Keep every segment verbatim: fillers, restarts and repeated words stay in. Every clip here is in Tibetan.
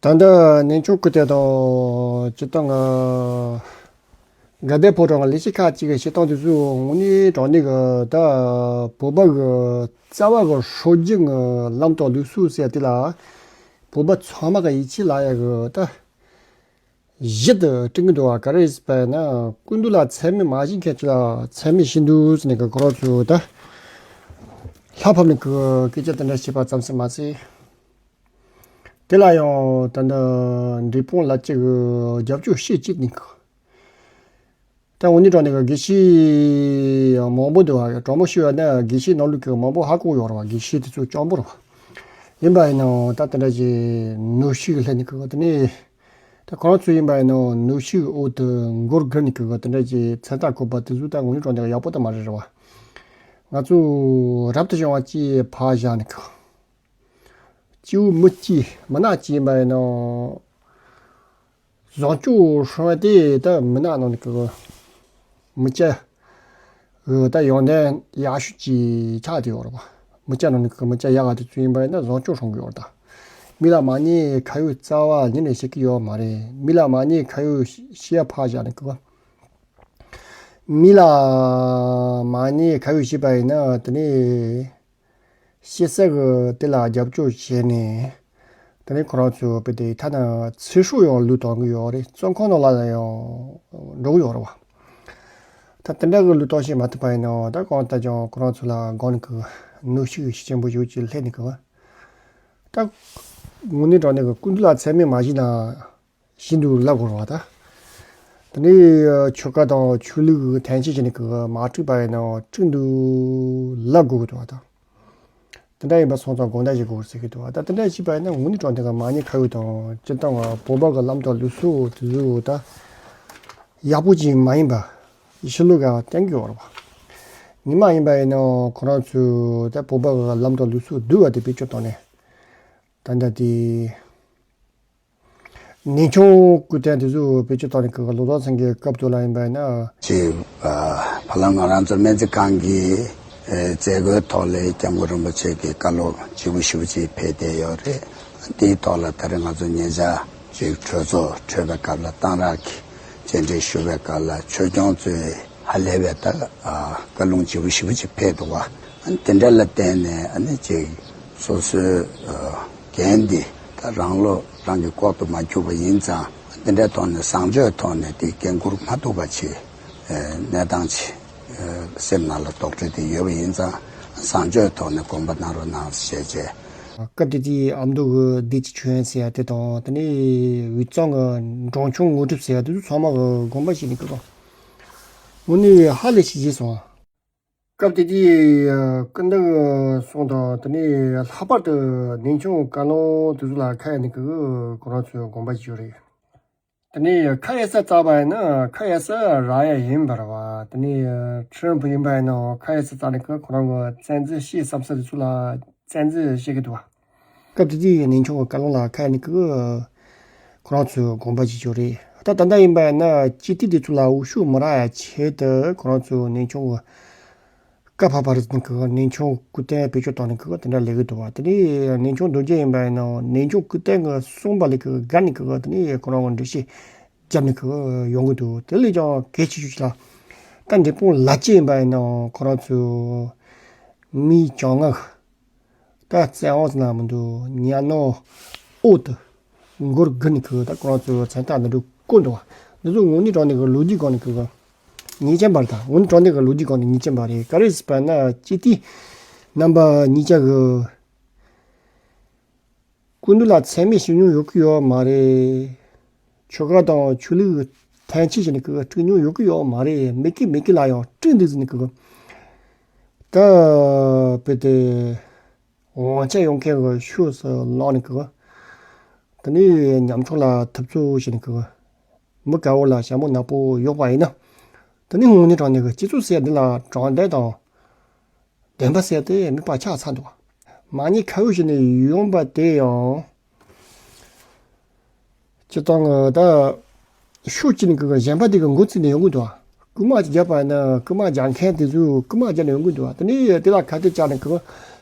ད་ལྟ་གནས་ཆུང་སྐུ་དེ་དང་སྤྱི་བཏང་ང་དགའ་ལྡན་ཕོ་བྲང་གི་ལས་བྱེད་ཁག་ཅིག་གི་བྱེད་སྟངས་དེ་ཚོ་དངོས་གནས་དྲང་གནས་གི་ད་བོད་པ་གི་རྩ་བ་གི་སྲོལ་རྒྱུན་གི་ལམ་དང་ལུགས་སྲོལ་ཟེར་དེ་ལ་བོད་པ་ཚང་མ་གི་ཡིད་ཆེས་ལ་ཡ་གི་ད་གཞི་དེ་དྲན་གི་འདུག་བ། ག་རེ་ཟེར་བ་ཡིན་ན་སྐུ་མདུན་ལ་མཚན་སྨད་མ་བྱེད་མཁན་ཅིག་ལ་མཚན་སྨད་བྱེད་འདུག་ཟེར་ནས་གི་ཁོ་རང་ཚོ་ད་ལྷ་ཕབ་ནས་གི་སྐད་ཆ་དེ་འདྲ་བཤད་པ་ཙམ་ཟིན་མ་ཟད། དེ་ལ་ཡང་ད་ལྟ་འབྲས་སྤུངས་ལ་ཅིག་རྒྱབ་སྐྱོར་བྱེད་ཅིག་ནི་གི། ད་འོ་ནི་དྲང་ནས་གི་དགེ་བཤེས་མང་པོ་འདུག་བ། དྲང་མོ་ཞུ་བ་ན་དགེ་བཤེས་ནང་ལུགས་ཀྱི་མང་པོ་ཧ་གོ་ཡོད་རེད་བ། དགེ་བཤེས་དེ་ཚོ་སྤྱང་པོ་རེད་བ། ཡིན་པ་ཡིན་ནའང་ད་དེ་འདྲ་ཅིག་ནོར་ཤུགས་སླེབས་ནི་གི་དེ་ནས་ད་ཁོ་རང་ཚོ་ཡིན་པ་ཡིན་ནའང་ནོར་ཤུགས་འོག་ཏུ་མགོ་སྒུར་ནི་གི་དེ་འདྲ་ཅིག་མཚན་རྟགས་བཀོད་པ་དེ་ཚོ་ད་འོ་ནི་དྲང་ནས་ཡག་པོ་ད་མ་རེད་རེད་བ། ང་ཚོ་རབ་ཏུ་བྱུང་བ་ཅིག་ཕར་བཞག་ནི་གི། སྐྱེ་བོ་མི་སྐྱེ་མི་ནག་སྐྱེ་ཡིན་པ་ཡིན་ནའང་། བཟང་སྤྱོད་སྲུང་བ་དེ་ད་མི་ནག་ནང་ནས་གི་མི་སྐྱ་གི་ད་ཡོན་ཏན་ཡག་ཤོས་ཀྱི་ཆགས་དེ་ཡོད་རེད་པ། མི་སྐྱ་ནང་ནས་གི་མི་སྐྱ་ཡག་ག་དེ་ཚོ་ཡིན་པ་ཡིན་ན་བཟང་སྤྱོད་སྲུང་གི་ཡོད་རེད་ད། མི་ལ་མ་ཉེས་ཁ་ཡོད་རྩ་བ་ཉིད་ནས་བྱེད་ཀྱི་ཡོད་མ་རེད། མི་ལ་མ་ཉེས་ཁ་ཡོད་ཤི་ཡ་ཕར་བཞག་ནས་གི། མི་ལ་མ་ཉེས་ཁ་ཡོད་བྱས་པ་ཡིན་ན་དེ་ནས། ཤེས་གསལ་གྱི་དེ་ལ་རྒྱབ་སྐྱོར་བྱས་ནས། དེ་ནས་ཁོ་རང་ཚོས་བོད་དེ་ཐ་ན་ཚེ་སྲོག་ཡང་བློས་གཏོང་གི་ཡོད་རེད། བཙོན་ཁང་ནང་ལ་ཡང་འགྲོ་གི་ཡོད་རེད་བ། ད་དེ་འདྲ་གི་བློས་གཏོང་བྱེད་མ་ཐུབ་པ་ཡིན་ནའང་ད་གང་ལྟར་ཀྱང་ཁོ་རང་ཚོ་ལ་སྒང་ནས་གི་གནོན་ཤུགས་ཆེན་པོ་ཞིག་ཅིག་སླེབས་ནས་གི། ད་དངོས་གནས་དྲང་གནས་གི་སྐུ་མདུན་ལ་མཚན་སྨད་མ་བྱས་ན། ཤིན་ཏུ་ལབ་དགོས་རེད་བ་ད། དེ་ནས་ཆོལ་ཁ་དང་ཆོས་ལུགས་ཀྱི་འཐེན་འཁྱེར་བྱས་ནས་གི་མ་འགྲིག་པ་ཡིན་ན་འགྲིག་འདུག་ལབ་དགོས་ཀྱི་འདུག་བ་ད། དེ་འདྲ་ཡིན་པ་སོང་ཙང་དགོངས་དག་བཞེས་དགོས་ཟེར་གྱི་འདུག་བ་ད། དེ་འདྲ་བྱས་པ་ཡིན་ན་དངོས་གནས་དྲང་གནས་ཀྱི་མ་ཉེས་ཁ་ཡོད་དང་སྤྱིར་བཏང་བ་བོད་པ་གི་ལམ་དང་ལུགས་སྲོལ་དེ་ཚོ་ད་ཡག་པོ་ཅིག་མ་ཡིན་པ་ཕྱི་ལོགས་ཀྱང་བསྟན་གྱི་ཡོད་རེད་བ། ཉི་མ་ཡིན་པ་ཡིན་ན་ཁོ་རང་ཚོས་ད་བོད་པ་གི་ལམ་དང་ལུགས་སྲོལ་བསྡུར་བ་དེ་བེད་སྤྱོད་བཏང་ནས་ད་ལྟ་དེ། གནས་ཆུང་སྐུ་རྟེན་དེ་ཚོ་བེད་སྤྱོད་བཏང་ནས་གི་ལོ་ཏོག་ཚང་གི་སྐབས་དུ་ལ་ཡིན་པ་ཡིན་ན། ཅེས་ཕ་ལ་ང་རང་ཚོ་སྨན་རྩིས་ཁང་གི་མཛད་སྒོའི་ཐོག་ལས་སྐྱབས་མགོན་རིན་པོ་ཆེ་གི་བཀའ་སློབ་ལྗིད་པོ་ཞེ་པོ་ཅིག་ཕེབས་བསྡད་ཡོད་རེད། དེའི་ཐོག་ལ་ད་རེས་ང་ཚོ་ཉེ་ཆར་ཅིག་གྲོས་ཚོགས་གྲོལ་བའི་སྐབས་ལ་གཏང་རག་གི་མཇལ་འཕྲད་ཞུ་བའི་སྐབས་ལ་ཆོས་སྐྱོང་ཚོས་ཧ་ལས་པའི་ད་བཀའ་ལུང་ལྗིད་པོ་ཞེ་པོ་ཅིག་ཕེབས་འདུག་བ། དེ་འདྲ་ལ་བརྟེན་ནས་ཨ་ནི་ཅིག་སོ་སོའི་འགན་འདི་ད་རང་བློ་རང་གི་ལྐོག་ཏུ་མ་འཁྱུར་བ་ཡིན་ཙང་། འདི་འདྲའི་ཐོག་ནས་བཟང་སྤྱོད་ཐོག་ནས་དེ་འགན་འཁུར་མ་ཐུབ་པ་ཅིག་གནས་སྟངས་ཅིག་སེམས་ནང་ལ་དོགས་འདྲི་དེ་ཡོད་པ་ཡིན་ཙང་། བཟང་སྤྱོད་ཐོག་ནས་དགོངས་པ་གནང་རོགས་གནང་ཞེས་བྱས། སྐབས་དེ་དུས་ཨ་མདོ་གི་བདེ་སྐྱིད་ཆོས་ཡང་ཟེར་ཡ་དེ་དང་། དེ་ནས་དབུས་གཙང་གི་འབྲོང་ཆུང་དངོས་གྲུབ་ཟེར་ཡ་དེ་ཚོ་ཚང་མ་གི་དགོངས་པ་བཞེས་ནས་ཀི་གོ། དངོས་གནས་ཧ་ལས་ཤིག་བྱས་སོང་། སྐབས་དེ་དུས་སྐུ་མདུན་གསུང་དང་། དེ་ནས་ལྷག་པར་དུ་གནས་ཆུང་བཀའ་བློན་དེ་ཚོ་ལ་ཁ་ཡ་ནི་གི་ཁོ་རང་ཚོའི་དགོངས་པ་བཞེས་ཡོད་རེད། དེ་ནས་ཁ་ཡ་ས་རྩ་བ་ཡིན་ན་ཁ་ཡ་ས་རག་ཡ་ཡིན་པ་རེད་བ། དེ་ནས་ཁྲི་རིན་པོ་ཡིན་པ་ཡིན་ན་ཁ་ཡ་ས་རྩ་ནི་གི་ཁོ་རང་གི་བཙན་འཛུལ་བྱེད་བསམ་ས་དེ་ཚོ་ལ་བཙན་འཛུལ་བྱེད་གི་འདུག་བ། སྐབས་དེ་དུས་གནས་ཆུང་བཀའ་བློན་ལ་ཁ་ཡ་ནི་གི་ཁོ་རང་ཚོའི་དགོངས་པ་བཞེས་ཡོད་རེད། ད་ད་ལྟ་ཡིན་པ་ཡིན་ན་སྤྱི་འཐུས་དེ་ཚོ་ལ་འོས་ཤོག་མི་རག་ཡ་ཆེད་དུ་ཁོ་རང་ཚོའི་གནས་ཆུང་གི་བཀའ་ཕབ་པ་རེད་ཟེར་ནི་གི། གནས་ཆུང་སྐུ་རྟེན་བེད་སྤྱོད་བཏང་ནི་གི་དེ་འདྲ་ལས་གི་འདུག་བ། དེ་ནས་གནས་ཆུང་རྡོ་རྗེ་ཡིན་པ་ཡིན་ན་གནས་ཆུང་སྐུ་རྟེན་གི་གསུངས་པ་ལས་གི་དགའ་ནི་གི་དེ་ནས་ཁོ་རང་གི་འགྲེལ་བཤད་བརྒྱབ་ནི་གི་ཡོང་གི་འདུག་དེ་ལས་ཀྱང་གལ་ཆེ་ཤོས་ཤིག་ལ་ད་འབྲས་སྤུངས་ལ་ཅིག་ཡིན་པ་ཡིན་ན་ཁོ་རང་ཚོའི་མི་བཅོ་ལྔ་གི་ད་བཙན་འོག་ཟེར་ན་མི་འདུག་ཉ་ནོར་འོག་ཏུ་མགོ་སྒུར་ནི་གི་ད་ཁོ་རང་ཚོའི་མཚན་རྟགས་འདི་འདྲ་བཀོད་འདུག་བ། འདི་ཚོ་དངོས་གནས་དྲང་གནས་གི་ལོ་རྒྱུས་སྒང་ནས་གི་ངེས་ཅན་པ་རེད། ད་དངོས་གནས་དྲང་གནས་གི་ལོ་རྒྱུས་སྒང་ནས་ངེས་ཅན་པ་རེད། ག་རེ་ཟེར་བ་ན་སྤྱི་འཐུས་རྣམ་པ་གཉིས་ཆ་གི་སྐུ་མདུན་ལ་མཚན་སྨད་ཞུ་མྱོང་ཡོད་གི་ཡོད་མ་རེད། ཆོལ་ཁ་དང་ཆོས་ལུགས་འཐེན་འཁྱེར་བྱས་ནས་གི་སྤྲད་མྱོང་ཡོད་གི་ཡོད་མ་རེད། མེད་གི་མེད་གི་ལ་ཡང་སྤྲད་འདུག་ཟེར་ནས་གི་ད་བོད་དེ་དབང་ཆ་ཡོད་མཁན་གི་ཕྱོགས་སུ་ལངས་ནས་གི་དེ་ནས་ཉམ་ཆུང་ལ་ཐུབ་ཚོད་བྱས་ནས་གི་མི་དཀར་པོ་ལ་ཞྭ་མོ་ནག་པོ་གཡོགས་པ་ཡིན་ན། དེ་ནས་དངོས་གནས་དྲང་གནས་གི་སྤྱི་ཚོགས་ཟེར་འདི་ལ་དྲང་བདེན་དང་བདེན་པ་ཟེར་དེ་མེད་པ་ཆགས་ཚར་འདུག་མ་ཉེས་ཁ་གཡོགས་བྱས་ནས་ཡོང་པ་དེ་ཡང་། སྤྱིར་བཏང་གི་ད་ཤུགས་ཀྱིས་ནི་གི་གཞན་པ་དེ་གི་མགོ་ཚུད་ནས་ཡོང་གི་འདུག་རྐུ་མ་ཅིག་བརྒྱབ་པ་ཡིན་ན་རྐུ་མ་རྒྱག་མཁན་དེ་ཚོས་རྐུ་མ་བརྒྱབ་ནས་ཡོང་གི་འདུག་དེ་ནས་དེ་ལ་ཁ་གཏད་བཅག་ནས་གི་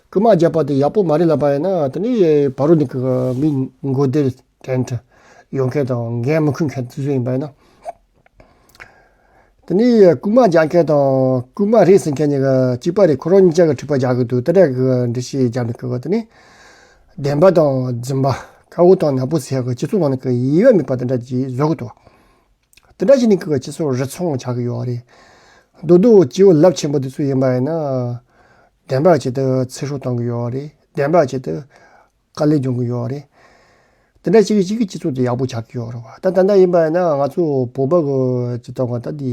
རྐུ་མ་བརྒྱབ་པ་དེ་ཡག་པོ་མ་རེད་ལབ་པ་ཡིན་ན། དེ་ནས་བར་རུ་ནི་གི་མི་མགོ་སྡེར་ ཊེན་ཊི་ཡོད་མཁན་དང་འགན་མི་འཁུར་མཁན་དེ་ཚོ་ཡིན་པ་ཡིན་ན། དེ་ནས་རྐུན་མ་རྒྱག་མཁན་དང་རྐུན་མ་རེད་ཟེར་མཁན་གཉིས་ཀ་གཅིག་པ་རེད། ཁོ་རང་གཉིས་ཆ་གི་འཁྲུག་པ་རྒྱག་གི་འདུག་དེ་འདྲ་གི་འགྲེལ་བཤད་རྒྱབ་ནས་གི་དེ་ནས་བདེན་པ་དང་རྫུན་པ་དཀར་པོ་དང་ནག་པོ་ཟེར་ཡག་གི་སྤྱི་ཚོགས་ནང་ནས་གི་དབྱེ་བ་མེད་པ་དེ་འདྲ་ཅིག་བཟོ་གི་འདུག་དེ་འདྲ་བྱས་ནས་གི་སྤྱི་ཚོགས་རུལ་སུངས་ཆགས་ཀྱི་ཡོད་རེད། མདོ་སྟོད་སྐྱེ་བོ་རླབས་ཆེན་པོ་དེ་ཚོ་ཡིན་པ་ཡིན་ན། བདེན་པ་ཆེད་དུ་ཚེ་སྲོག་གཏོང་གི་ཡོད་རེད། བདེན་པ་ཆེད་དུ་དཀའ་ལས་སྦྱོང་གི་ཡོད་རེད། དེ་འདྲ་བྱེད་ཀྱི་བྱེད་ཀྱི་སྤྱི་ཚོགས་དེ་ཡག་པོ་ཆགས་ཀྱི་ཡོད་རེད་བ། ད་ད་ལྟ་ཡིན་པ་ཡིན་ན་ང་ཚོ་བོད་པ་གི་སྤྱི་ཚོགས་ང་ད་དེ་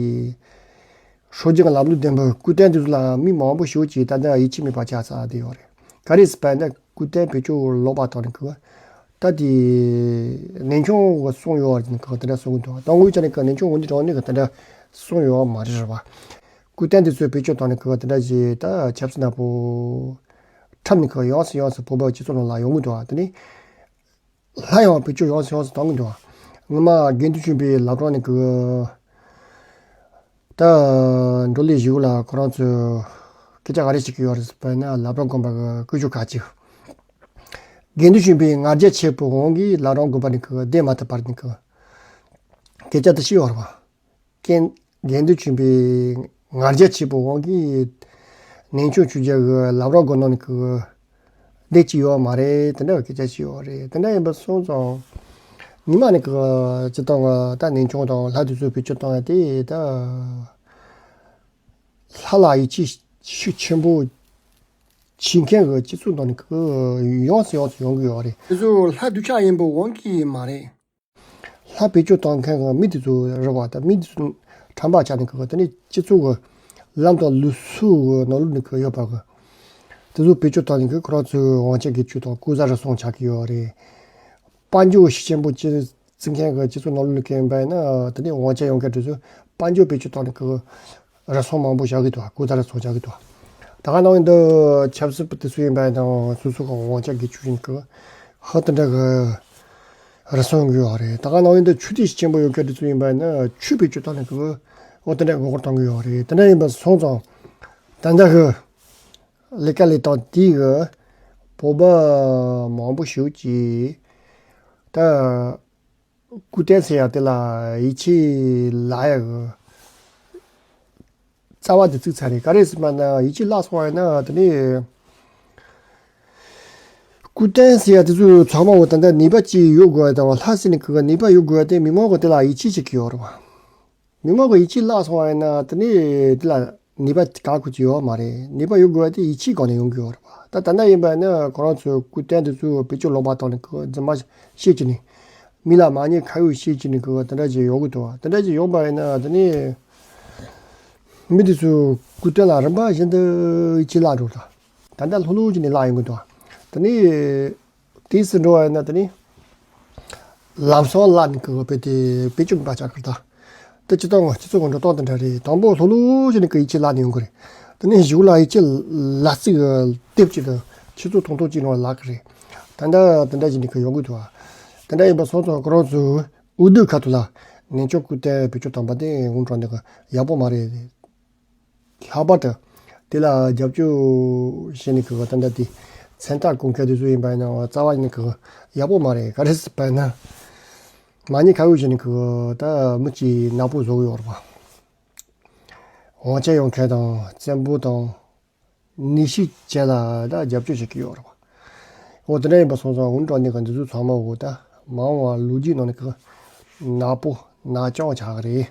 སྲོལ་རྒྱུན་གྱི་ལམ་ལུགས་ལྡན་པའི་སྐུ་རྟེན་དེ་ཚོ་ལ་མི་མང་པོ་ཞིག་གིས་ད་ལྟ་ཡིད་ཆེས་མེད་པ་ཆགས་ཚར་བསྡད་ཡོད་རེད། ག་རེ་ཟེར་བ་ཡིན་ན་སྐུ་རྟེན་བེད་སྤྱོད་ལོག་པ་བཏང་ནས་གི་ད་དེ་ནན་ཆུང་གི་གསུངས་ཡོད་རེད། གི་དེ་འདྲ་གསུང་གི་འདུག་དང་དངོས་ཆ་ནས་གི་ནན་ཆུང་འོན་ཏེ་དྲང་ནས་གི་དེ་འདྲ་གསུངས་ཡོད་མ་རེད་རེད་བ། སྐུ་རྟེན་དེ་ཚོའི་བེད་སྤྱོད་བཏང་ནས་གི་དེ་འདྲ་ཞིག་ད་ཆབ་སྲིད་ནག་པོ་འཁྲབ་ནས་གི་ཡོངས་སུ་ཡོངས་སུ་བོད་པ་སྤྱི་ཚོགས་ནང་ལ་ཡོང་གི་འདུག་དེ་ནི་སླར་ཡང་བེད་སྤྱོད་ཡོངས་སུ་ཡོངས་སུ་བཏང་གི་འདུག་ངོ་མ་དགེ་འདུན་ཆོས་འཕེལ་ལབ་རོགས་ནས་གི་ད་འགྲོ་ལས་བཞི་པོ་ལ་ཁོ་རང་ཚོས་སྐད་ཆ་ག་རེ་བཤད་ཀྱི་ཡོད་རེད་ཟེར་བ་ཡིན་ན་བླ་བྲང་དགོན་པ་གི་སྐུ་ཞབས་ཁག་ཅིག་དགེ་འདུན་ཆོས་འཕེལ་ང་རྒྱལ་ཆེ་པོའི་དབང་གིས་བླ་བྲང་དགོན་པ་ནས་གི་བསྡད་མ་ཐུབ་པར་ནས་གི་སྐད་ཆ་དེ་བཤད་ཡོད་རེད་བ། ཀན། དགེ་འདུན་ཆོས་འཕེལ་ང་རྒྱལ་ཆེ་པོའི་དབང་གིས་ནན་ཆུང་ཆོས་རྒྱལ་གྱི་ལབ་རོགས་སྒོ་ནང་ནས་གི་བསྡད་ཀྱི་ཡོད་མ་རེད། དེ་འདྲ་བའི་སྐད་ཆ་ཞིག་ཡོད་རེད། དེ་འདྲ་ཡིན་པ་སོང་ཙང་ཉི་མ་ནས་གི་སྤྱི་བཏང་གི་ད་ནན་ཆུང་དང་ལྷ་དེ་ཚོའི་བེད་སྤྱོད་བཏང་ཡ་དེ་ད་ལྷ་ལ་ཡིད་ཆེས་ཤུགས་ཆེན་པོ་བྱེད་མཁན་གྱི་སྤྱི་ཚོགས་ནང་ནས་གི་ཡོངས་སུ་ཡོངས་སུ་ཡོང་གི་ཡོད་རེད། དེ་ཚོ་ལྷ་སྡུག་ཅག་ཡིན་པའི་དབང་གིས་མ་རེད། ལྷ་བེད་སྤྱོད་བཏང་མཁན་གྱི་མི་དེ་ཚོ་རེད་བ། ད་མི་དེ་ཚོ་ཁྲམ་པ་ཆགས་ནས་གི་དེ་ནས་སྤྱི་ཚོགས་ཀྱི་ལམ་དང་ལུགས་སྲོལ་གྱི་ནང་ལོགས་ནས་གི་ཡོད་པ་གི་དེ་ཚོ་བེད་སྤྱོད་བཏང་ནས་གི་ཁོ་རང་ཚོའི་དབང་ཆ་སྒེར་གཅོད་དང་ལྐོག་ཟ་རུལ་སུངས་ཆགས་ཀྱི་ཡོད་རེད། དཔལ་འབྱོར་ཤུགས་ཆེན་པོ་ཅིག་བརྩི་མཁན་གྱི་སྤྱི་ཚོགས་ནང་ལོགས་ནས་གི་ཡིན་པ་ཡིན་ན་དེ་ནས་དབང་ཆ་ཡོད་མཁན་དེ་ཚོས་དཔལ་འབྱོར་བེད་སྤྱོད་བཏང་ནས་གི་རུལ་སུངས་མང་པོ་བྱ་གི་འདུག་ལྐོག་ཟ་རུལ་སུངས་བྱ་གི་འདུག་ད་ག་ནང་བཞིན་དུ་ཆབ་སྲིད་པ་དེ་ཚོ་ཡིན་པ་ཡིན་ན་སོ་སོ་གི་དབང་ཆ་སྒེར་གཅོད་བྱེད་མཁན་ཧ་དེ་འདྲ་གི་རུལ་སུངས་ཡོད་རེད། ད་ག་ནང་བཞིན་དུ་ཆོས་དད་ཤུགས་ཆེན་པོ་ཡོད་མཁན་དེ་ཚོ་ཡིན་པ་ཡིན་ན་ཆོས་བེད་སྤྱོད་བཏང་ནས་གི་འོ་དེ་འདྲ་མགོ་སྐོར་གཏོང་གི་ཡོད་རེད། དེ་འདྲ་ཡིན་པ་སོང་ཙང་ད་ལྟ་གི་ལས་ཀ་ལས་སྟངས་དེ་གི་བོད་པ་མང་པོ་ཞིག་གིས་ད་སྐུ་རྟེན་ཟེར་ཡ་དེ་ལ་ཡིད་ཆེས་བརླག་ཡ་གི་རྩ་བ་དེ་བཙུགས་ཚར་རེད། ག་རེ་ཟེར་བ་ན་ཡིད་ཆེས་བརླག་སོང་བ་ཡིན་ན་དེ་ནས་སྐུ་རྟེན་ཟེར་ཡ་དེ་ཚོ་ཚང་མ་འོ་ད་ལྟ་ནུས་པ་ཅིག་ཡོད་དགོས་ཡ་དང་ལྷ་ཟེར་ནས་གི་ནུས་པ་ཡོད་དགོས་ཡ་དེ་མི་མང་གི་དེ་ལ་ཡིད་ཆེས་བྱེད་ཀྱི་ཡོད་རེད་བ། མི་མང་གི་ཡིད་ཆེས་བརླག་སོང་བ་ཡིན་ན་དེ་ནས་དེ་ལ་ནུས་པ་ག་ཁུ་ཅི་ཡོད་མ་རེད། ནུས་པ་ཡོད་དགོས་པ་དེ་ཡིད་ཆེས་སྒང་ནས་ཡོང་གི་ཡོད་རེད་པ། ད་ད་ལྟ་ཡིན་པ་ཡིན་ན་ཁོ་རང་ཚོའི་སྐུ་རྟེན་དེ་ཚོའི་བེད་སྤྱོད་ལོག་པ་བཏང་ནས་ཁོ་རྫུན་མ་བཤད་ཀྱི་ནས་མི་ལ་མ་ཉེས་ཁ་གཡོགས་བཤད་ཀྱི་ནས་ཁོ་དེ་འདྲ་ཅིག་ཡོང་གི་འདུག་བ། དེ་འདྲ་ཅིག་ཡོང་པ་ཡིན་ན་དེ་ནས་མི་དེ་ཚོའི་སྐུ་རྟེན་ལ་རིམ་པ་བཞིན་དུ་ཡིད་ཆེས་བརླག་འགྲོ་ད། ད་ལྟ་ལྷོད་ལྷོད་ཀྱི་ནས་བརླག་ཡོང་གི་འདུག་བ། དེ་ནས། དེའི་ཟིན་འགྲོ་བ་ཡིན་ན་དེ་ནི་ལམ་སང་བརླག་ནས་ཀྱི་བོད་དེ་བེད་སྤྱོད་མེད་པ་ཆགས་ཀྱི་རེད་ད། དེ་སྤྱི་ཚོགས་ངོ་སྤྱི་ཚོགས་ཀྱི་འགྲོ་སྟངས་དེ་འདྲ་རེད། དང་པོ་ལྷོད་ལྷོད་བྱས་ནས་ཀྱི་ཡིད་ཆེས་བརླག་ནས་ཡོང་གི་རེད། དེ་ནས་གཞུག་ལ་ཡིད་ཆེས་ལ་རྩིས་ཀྱི་དེབ་ཅིག་དང་ཆུ་ཚོད་ཐུང་ཐུང་ཅིག་ནང་བརླག་གི་རེད། ད་ལྟ་དེ་འདྲ་བྱས་ནས་ཀྱི་ཡོང་གི་འདུག་བ། དེ་འདྲ་ཡིན་པ་སོང་ཙང་ཁོ་རང་ཚོའི་འོས་བསྡུ་ཁ་ཐུག་ལ་ནན་ཆོག་སྐུ་རྟེན་བེད་སྤྱོད་བཏང་པ་དེ་འུན་ཀྲང་དེ་གི་ཡག་པོ་མ་རེད། ལྷག་པར་དུ་དེ་ལ་རྒྱབ་སྐྱོར་བྱས་ནས་ཀྱི་ད་ལྟ་དེ་མཚན་རྟགས་གོང་འཁེལ་དེ་ཚོ་ཡིན་པ་ཡིན་ན་རྩ་བ་ཉིད་ཀྱི་ཡག་པོ་མ་རེད། ག་རེ་ཟེར་བ་ཡིན་ན་མ་ཉེས་ཁ་གཡོགས་བྱས་ནས་ཀྱི་ད་མི་གཅིག་ནག་པོ་བཟོ་གི་ཡོད་རེད་པ། དབང་ཆ་ཡོད་མཁན་དང་བཙན་པོ་དང་ནུས་ཤུགས་ཅན་ལ་ད་རྒྱབ་སྐྱོར་བྱེད་ཀྱི་ཡོད་རེད་པ། འོ་དེ་འདྲ་ཡིན་པ་སོང་ཙང་འུན་ཀྲང་དེ་ག་འདི་ཚོ་ཚང་མ་འོ་ད་མ་འོངས་པ་ལོ་རྒྱུས་ནང་ནས་ཀྱི་ནག་པོ་ནག་རྐྱང་ཆགས་ཀྱི་རེད།